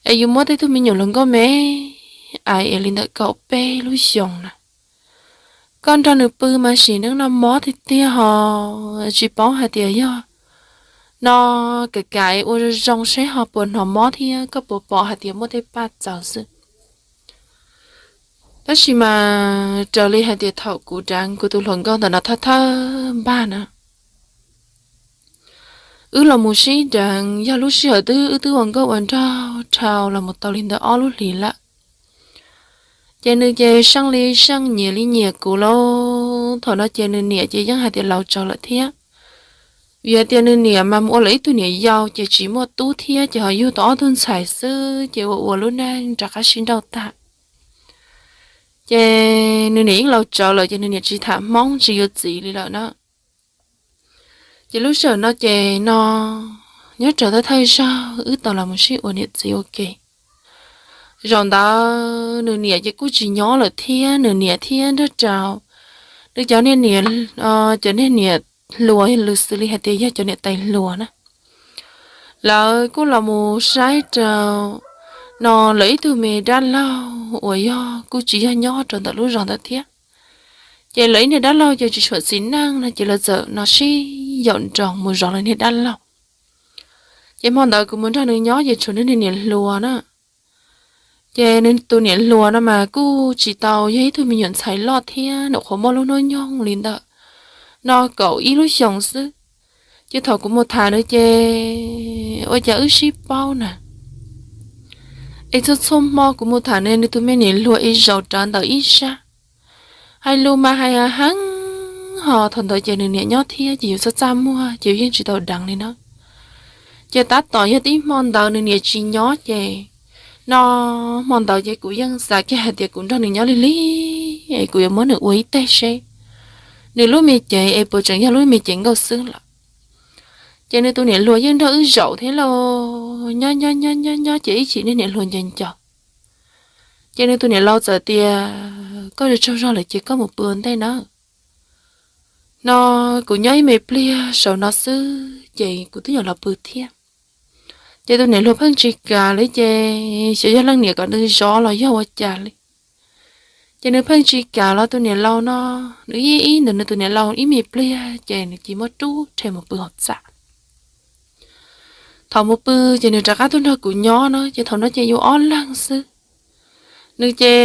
Es yus muab tej tug me nyuam hluas nkauj me ais es li ntawm kaum peb lub xyoos na, koj nrog nws pw mas sim neej no mob tiag tiag ho tsis paub hais tias yog no, kam kam es ua zoo zoo seb ho puas hnov mob thiab koj puas pom hais tias muaj tej paj txawv xwb. Tab sis mas raws li hais tias thaum kuv deev kuv tus hluas nkauj ntawm no thawj thawj npag na, wb los mus sib deev yog lub sij hawm twb wb twb ua nkauj ua nraug dhau los mus tau li ntawm ob lub hlis lawm. Ces nws ces seej li seej nyiam li nyiam kuv lauj. Thaum no ces nws niam ces yeej hais tias laus tsawv lawm thiab, vim hais tias nws niam mas mus ua lawv ib tug niam yau ces tsis muaj tub thiab ces ho yug tau ob tug ntxhais xwb ces ua ua lub neej rov qab sib nrauj tag. Ces nws niam yeej laus tsawv lawm ces nws niam tsis tham Hmoob tsis yuav txiv li lawm na. Ces lub sij hawm no ces no nyob raws thawj thawj zaug wb tau los mus sib ua niam txiv ua ke. Zaum ntawd nws niam ces kuj tsis nyob lawm thiab, nws niam thiab nrog rau nws cov niag niam, cov niag niam hluas lwm xws li hais tias yog cov niam tais hluas na, lawv kuj los mus saib rau no lawv ib tug me dab laug uas yog kuj tsis yog nyob rau ntawm lub zos ntawd thiab. Ces lawv ib niag dab laug ces tsis tshua txiv neej no ces lawv txawm no sib yaum nroos mus zov lawv niag dab laug. Ces hmo ntawd kuv mus nrog nws nyob ces tshuav nws niag niam hluas na. Ces nws tus niam hluas no mas kuj tsis tau yog ib tug me nyuam ntxhais loj thiab, nyuam qhuav muaj lub hnub nyoog li ntawm no kaum ib lub xyoos xwb. Ces thaum kuv mus tham nws ces ua cas wb sib paub na, es txhua txhua hmo kuv mus tham nws, nws tus me niam hluas es zaum rawv ntawm ib sab. Hais lus mas hais heev, ho thaum ntawd ces nws niam nyob thiab ces yus txaj txaj muag ces yus yeej tsis tau deev li na. Ces tab tom yog tib hmo ntawd nws niam tsis nyob ces no hmo ntawd ces kuv yeej xav kiag hais tias kuv nrog nws nyob lig lig es kuv yuav muab nws ua ib teg seb nws lub me cev es puas tseem yog lub me cev nkauj xwb lawm. Ces nws tus niam hluas yeej nrog wb zaum thiab lauj, nyob nyob nyob nyob nyob ces ib chim niag niam hluas nco nco. Ces nws tus niam laus txawm tias, koj tsaug zog lawm ces koj mus pw ua ntej nawb. No kuv nyob ib me pliag saum no xwb ces kuv twb yuav los pw thiab. Ces tus niam hluas pheej tsis kam li ces xyov yog leej niam kom nws zov los yog ua cas li. Ces nws pheej tsis kam los tus niam laus no, nws ib ib ntawm nws tus niam laus ib me pliag ces nws cia muab rub rhe mus pw hauv txaj. Thaum mus pw ces nws rov qab tuaj nrog kuv nyob na, ces thaum no ces yus ob leeg xwb. Nws ces,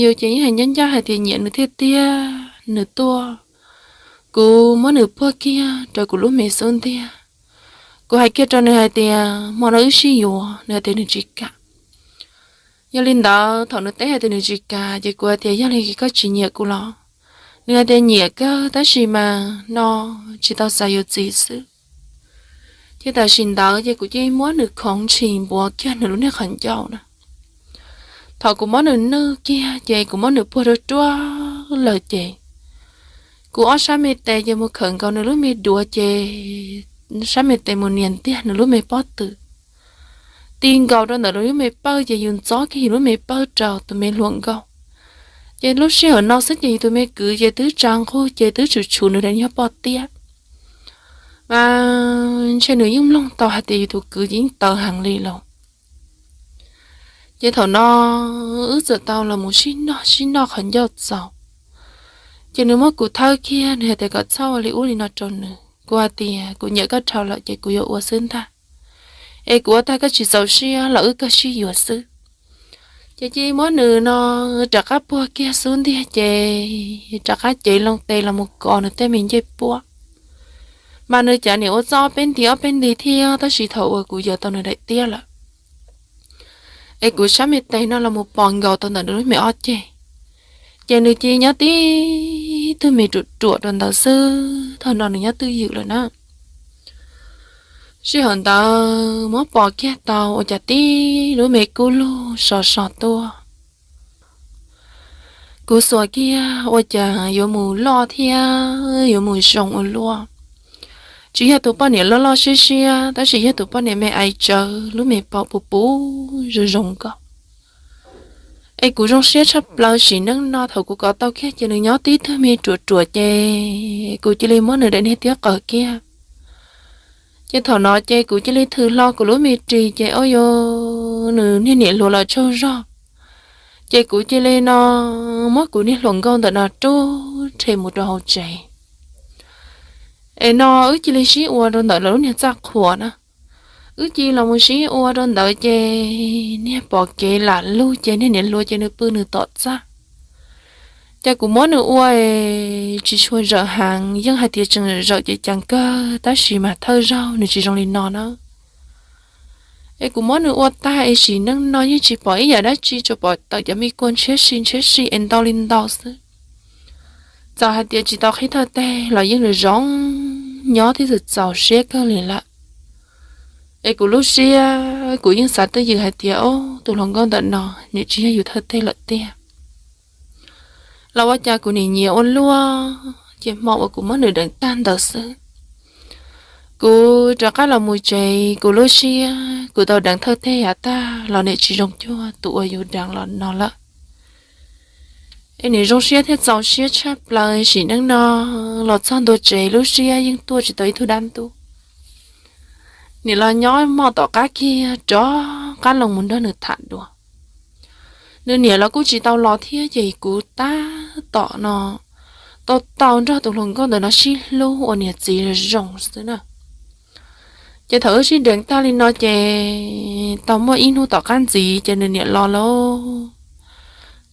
yus ces yeej hais ncaj ncaj hais tias nyiam nws tiag tiag, nws tuaj, kuv muab nws puag kiag rau kuv lub me xub ntiag. Kuv hais kiag rau nws hais tias hmo no wb sib yuav, nws hais tias nws tsis kam. Yog li ntawd thaum nws teb hais tias nws tsis kam ces kuv hais tias yog li koj tsis nyiam kuv los? Nws hais tias nyiam kawg tab sis mas no tsis tau xav yuav txiv xwb. Ces tam sim ntawd ces kuv cia li muab nws khoov ntshis npuav kiag nws lub niag qhov ncauj na. Thaum kuv muab nws nwj kiag ces kuv muab nws puag ruaj ruaj lawm ces kuv ob sab me tes ces mus khawm nkaus nws lub me duav ces sab me tes mus nias ntiag nws lub me pob tw. Ti nkaus rau ntawm nws lub me pawj ces yus ntxob kiag yus lub me pawj rau tus me hluas nkauj. Ces lub sij hawm no xwb ces yus tus me kwv ces twb tsa nqug ces twb tshum tshum nws daim niag pob tiab. Mas ntshe nws yeej mloog tau hais tias yus tus kwv ces yeej tawv heev li los. Ces thaum no wb txawm tau los mus sib noj sib noj qhov ncauj txaus. Ces nws muab kuv thawb kiag, nws hais tias kom txhob ua li ub li no rau nws. Kuv hais tias kuv nyiam koj dhau lawm ces kuv yuav ua xwb ntag. Es kuv ua tag koj tsis txaus siab los wb kawg sib yuav xwb. Ces cia li muab nws no rov qab puag kiag xub ntiag ces rov qab cev loo tes los mus kov nws tej me ncej puab. Mas nws cav niam ua txoj ob peb nti ob peb nti thiab tab sis thaum uas kuv yaws tau nws daim tiab lawm es kuv sab me tes no los mus pos nkaus tau ntawm nws lub me ob ceg. Ces nws cia li nyob tib tug me ruam ruam rau ntawd xwb, thaum no nws nyob twj ywm lawm na. Sij hawm ntawd muab pos kiag tau ua cas tib lub me kub lug so so tuaj. Kuv xuas kiag ua cas yuav mus loj thiab yuav mus zoo ua luaj. Tsis yog tus poj niam loj loj siab siab tab sis yog tus poj niam me aiv tsawv lub me paum puv puv zoo zoo nkauj. Es kuv zoo siab tshaj plaws sim neej no thaum kuv kov tau kiag ces nws nyob tib tug me ruam ruam ces kuv cia li muab nws daim niag tiab qaws kiag. Ces thaum no ces kuv cia li thws hlo kuv lub me ris ces ua yuav nws niag niam hluas los tsaug zog. Ces kuv cia li no muab kuv niag hluas nkauj ntawm no rub rhe mus rau hauv tsev. Es no wb cia li sib ua rau ntawm lawv lub niag txaj qhua na. Wb cia li los mus sib ua rau ntawd ces niag pom kev lam lug ces niag niam hluas ces nws pw nws tom txaj. Ces kuv muab nws ua es tsis tshua zawm heev, yeej hais tias tseem zawm ces ceev kawg tab sis mas thawj zaug nws tsis zoo li no na. Es kuv muab nws ua tag es sim neej no yeej tsis pom ib yam dab tsi, tsuas pom tawm cov me kua ntshiab si ntshiab si es ntau li ntau xwb. Txawm hais tias tsis tau qhib thawj teg los yeej zoo zoo nyob thiab txaus siab kawg li lawm. Es kuv lub siab kuv yeej xav twj ywm hais tias, o, tus hluas nkauj ntawm no nws tsis yog yus thawj teg lawm tiag. Los ua cas kuv nim nyiam ua luaj, ces hmo uas kuv muab nws deev tag ntawd xwb, kuv rov qab los mus tsev, kuv lub siab kuv tau deev thawj teg yav tag los nim tsis zoo cuag tus uas yus deev los no lawm. Es nim zoo siab thiab txaus siab tshaj plaws, sim neej no los txog ntua tsev lub siab yeej tuaj tsis tau ib tug dab ntub. Nim los nyob hmo tom qab kiag rov qab los mus nrog nws tham dua. Nws niam los kuj tsis tau los thiab ces kuv tab tom no tau tau nrog tus hluas nkauj ntawm no sib hlub ua niam txiv zoo xwb na. Ces thaum wb sib deev tag li no ces tau muaj ib hnub tom qab ntxiv ces nws niam los lauj.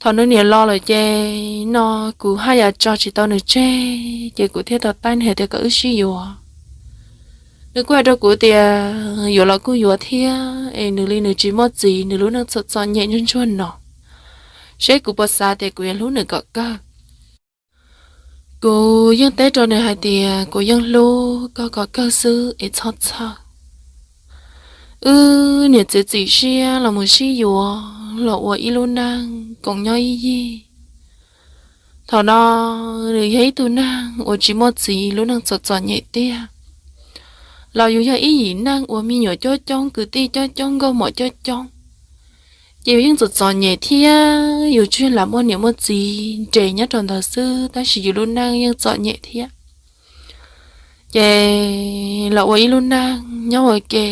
Thaum nws niam los lawm ces no kuv haj yam tso tsis tau nws tseg ces kuv thiaj tau taij nws hais tias kom wb sib yuav. Nws kuj hais rau kuv tias yuav los kuj yuav thiab es nws li nws tsis muaj txiv, nws lub neej txom txom nyem ntsuag ntsuag no, seb kuv puas xav tias kuv yuav hlub nws kom kawg. Kuv yeej teb rau nws hais tias kuv yeej hlub koj kom kawg xwb es txhob txhawj. Wb niam txiv txim siab los mus sib yuav los ua ib lub neej koom nyob ib yig. Thaum no nws yog ib tug neeg uas tsis muaj txiv, lub neej txom txom nyem tiag, los yus yog ib yim neeg uas me nyuam coob coob, kwv tij coob coob, nkauj muam coob coob, ces yus yeej txom txom nyem thiab yus tsis lam muaj niam muaj txiv nres nyob rau ntawd xwb tab sis yus lub neej yeej txom nyem thiab. Ces los ua ib lub neej nyob ua ke,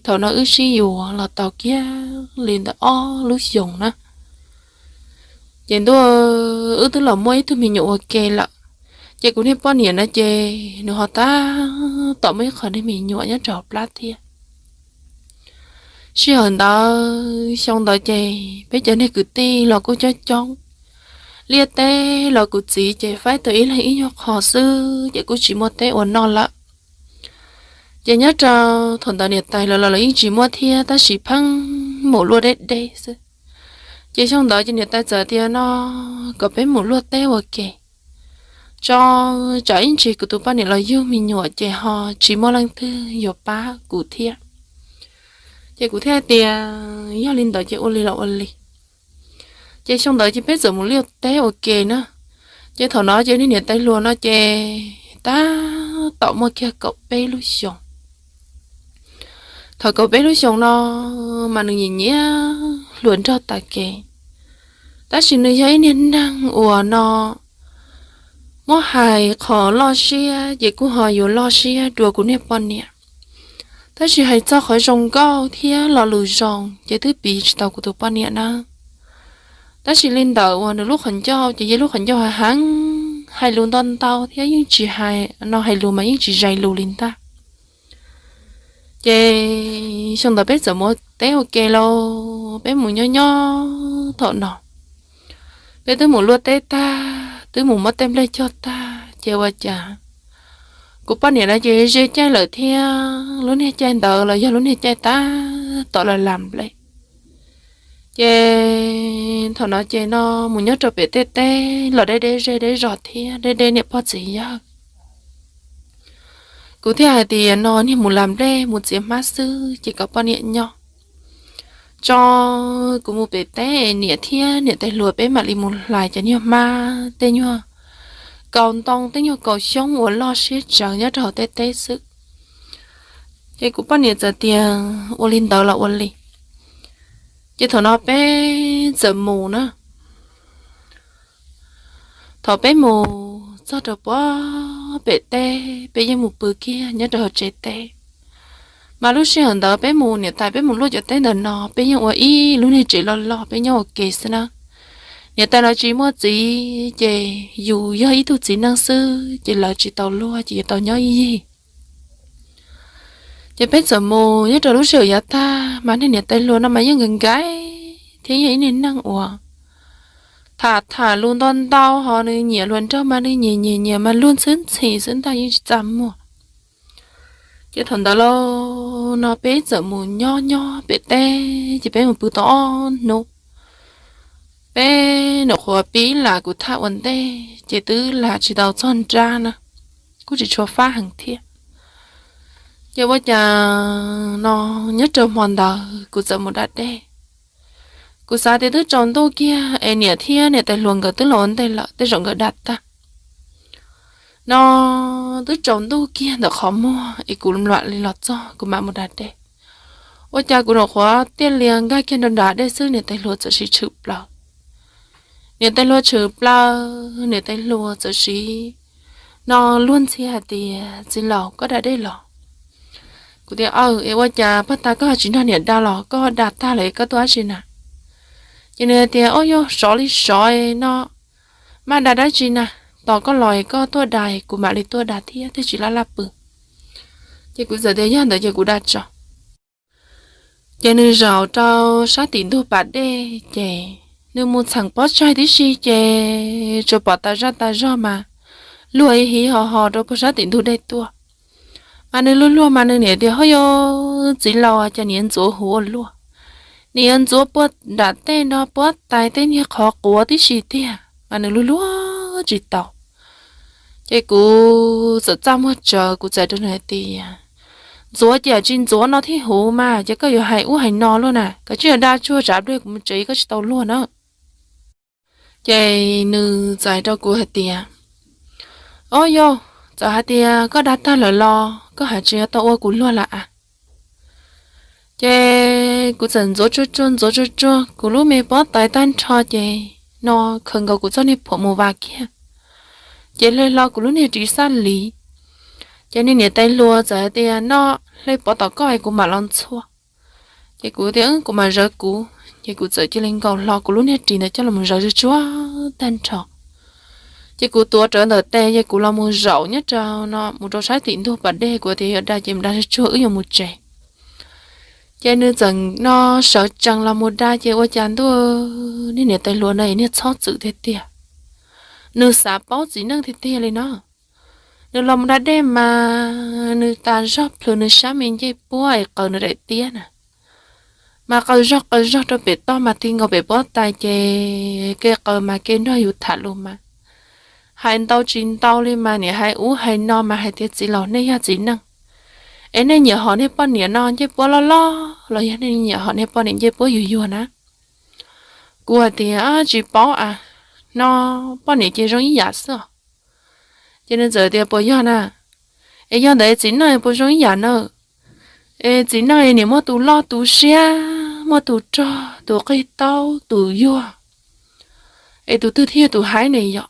thaum no wb sib yuav los tau kiag li ntawm ob lub xyoos na. Ces ntuj, wb twb los muaj ib tug me nyuam ua ke lawm. Ces kuv niag poj niam no ces nws ho tab tom muaj ib qho niag me nyuam nyob rau hauv plab thiab. Sij hawm ntawd xyoo ntawd ces peb cov niag kwv tij los kuj coob coob, liaj teb los kuv txiv ces faib tau ib leeg ib nyuag qho xwb ces kuj tsis muaj teb ua noj lawm. Ces nyob rau thaum ntawd niam tais lawv los lawv yeej tsis muaj thiab tab sis pheej mus luaj deb deb xwb. Ces xyoo ntawd ces niam tais txawm tias no kom peb mus luaj teb ua ke, tso tsam ib ntsis kuv tus poj niam los yug me nyuam ces ho tsis muaj leej twg yuav pab kuv thiab. Ces kuv thiaj hais tias yog li ntawd ces ua li los ua li. Ces xyoo ntawd ces peb txawm mus luaj teb ua ke na. Ces thaum no ces niag niam tais hluas no ces tab tom muaj kiag kaum peb lub xyoos. Thaum kaum peb lub xyoos no mas nws nyiam nyiam hluas nraug tas kev, tab sis nws yog ib niag neeg uas no muab hais qhov loj siab ces kuj ho yuav loj siab dua kuv niag poj niam. Tab sis hais txog qhov zoo nkauj thiab lo lus zoo ces twb piv tsis tau kuv tus poj niam na. Tab sis li ntawd uas nws lub qhov ncauj ces yog lub qhov ncauj heev heev, hais lus ntau ntau thiab yeej tsis hais no, hais lus mas yeej tsis zais lus li ntag. Ces xyoo ntawd peb txawm mus teb ua ke lauj, peb mus nyob nyob thaum no, peb twb mus luaj teb tag, twb mus muab tej nplej cog tag ces ua cas kuv poj niam no ces ze caij lawm thiab, lub niag caij ntawd los yog lub niag caij tab tom los lam nplej. Ces thaum no ces no mus nyob rau pem tej teb los deb deb zej deb zos thiab deb deb niam pog txiv yawg. Kuv thiaj hais tias no niag mus lam nplej mus txiav hmab xwb ces kom poj niam nyob tso, kuv mus pem teb, niam thiab niam tais hluas peb mam li mus hlais cov nyuag hmab, tej nyuag kaus ntoo, tej nyuag kaus xyoob uas loj siab tsawv nyob rau hauv tej teb xwb. Ces kuv poj niam txawm tias ua li ntawd los ua li. Ces thaum no peb txawm mus na. Thaum peb mus txog rau puag pem teb, peb yeej mus pw kiag nyob rau hauv tsev teb. Mas lub sij hawm ntawd peb mus niam tais peb mus luaj cov teb ntawm no, peb yeej ua ib lub niag tsev loj loj peb nyob ua ke xwb na. Niam tais los tsis muaj txiv ces yus yog ib tug txiv neej xwb ces lawv tsis tau luaj ces yuav tau nyob ib yig. Ces peb txawm mus nyob rau lub sij hawm yav tag mas niag niam tais hluas no mas yeej nkees nkees thiab yog ib niag neeg uas tham tham lus ntau ntau, ho nws nyiam hluas nraug mas nws nyiam nyiam nyiam mas luag ntxhwb ntxhi xwb ntag, yeej tsis txaj muag. Ces thaum ntawd los no peb txawm mus nyob nyob pem teb, ces peb mus pw tau ob hnub. Peb nyuam qhuav pib lam kuv thaj ua ntej ces twb lam tsis tau txog nrab na, kuj tsis tshua fab heev thiab. Ces ua cas no nyob rau hmo ntawd kuv txawm mus da dej. Kuv xav tias twb tsaus ntuj kiag es niam thiab niam tais hluas nkawd twb los ua ntej lawm, tej zaum nkawd da tag. No twb tsaus ntuj kiag ntawm qhov muag es kuv lam li los txog kuv mam mus da dej. Ua cas kuv nyuam qhuav tiaj lias nkag kiag nram dej xwb niam tais hluas txawm sis tshwm plaws. Niam tais hluas tshwm plaws, niam tais hluas txawm sis no luag ntxhi hais tias, Txiv laus, koj da dej los? Kuv tias, Aw, es ua cas pog tas koj tsis nrog niam da los koj da tag lawm es koj tuaj dab tsi na? Ces nws tias, Ob, yog sov li sov no, maj da dab tsi na, tos koj los es koj tuaj da es kuv mam li tuaj da thiab, twb tsis laj laj pw. Ces kuv txawm tias, Yog ntawd ces kuv da tso. Ces nws zaum rau sab tim ntug pas dej, ces nws mus txheem pob tsaig tib si ces tsuas pom tas zaj tas zog mas luag ib hiv ho ho rau puag sab tim ntug dej tuaj. Mas nws luag luag mas nws niam tias, Ho yog txiv laus, cas niam ntxuav huv ua luaj? Niam yuav ntxuav puag nram tej nrog puab tais tej niag qhov quav tib si tiag, mas nws luag luag tsis tau. Ces kuv txawm txaj muag tsawv, kuv txawm rau nws hais tias, Ntxuav ces tsis ntxuav no thiaj huv mas, ces koj yuav hais ub hais no luaj na, koj tsis yog da tsuag tsav dej kuv mus tsev koj tsis tau luag na. Ces nws txawm hais rau kuv hais tias, Ob yog, txawm hais tias koj da tag lawm los koj hais tsis yuav tau ua kuv luag lawm a? Ces kuv txawm ntxuav tsuag tsuag ntxuav tsuag tsuag kuv lub me pob tais tag nrho ces no khaws nkaus kuv txoj niag phuam mus vas kiag, ces hle hlo kuv lub niag ris xab lis. Ces niag niam tais hluas txawm hais tias, No, hle pov tom koj es kuv mam los ntxhua. Ces kuv tias, Kuv mam zawv kuv. Ces kuv txawm cia li nkaus hlo kuv lub niag ris ntawd coj los zawv tsuag tsuag tag nrho. Ces kuv tuav rawv ntawm tes ces kuv los mus zaum nyob rau no mus rau sab tim ntug pas dej, kuv tias, Yuav da ces mus da tsuag tsuag wb yuav mus tsev. Ces nws txawm no sawv tsees los mus da ces ua cas ntuj, niag niam tais hluas no niag txhob txwm tiag tiag, nws xav paub txiv neej tiag tiag li no. Nws los mus da dej mas nws tas zog plhws nws sab me ncej puab es qaws nws daim tiab na, mas qaws zog qaws zog rau pem toj mas tig nkaus pem pob tais ces kev qaws mas kev nrog yus tham lus mas hais ntau tsis ntau li mas niam hais ub hais no mas hais tias, Txiv laus, nej yog txiv neej es nej nyiam hom nej poj niam no ncej puab loj loj los yog nej nyiam hom nej poj niam ncej puab yuag yuag na? Kuv hais tias, Tsis paub a, no poj niam ces zoo ib yam xwb. Ces nws txawm tias, Puas yog na? Es yog ntawd txiv neej puas zoo ib yam na? Es txiv neej es niam muaj tus loj tus siab, muaj tus rog, tus qig taub, tus yuag, es tus twg thiaj yog tus haib ne yom?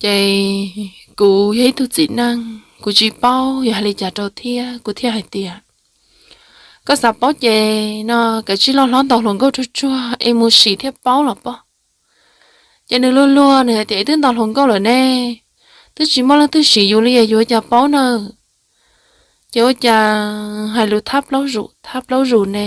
Ces kuv yog ib tug txiv neej kuv tsis paub yuav hais li cas rau thiab, kuv thiaj hais tias, Koj xav paub ces no kav tsij loj hlob ntaus hluas nkauj tsuag tsuag es mus sim thiaj paub los pob. Ces nws luag luag nws hais tias, Twb ntaus hluas nkauj lawm ne, twb tsis muaj leej twg sim yus li es yuav cas paub na? Ces ua cas hais lus thab plaub zus thab plaub zus ne?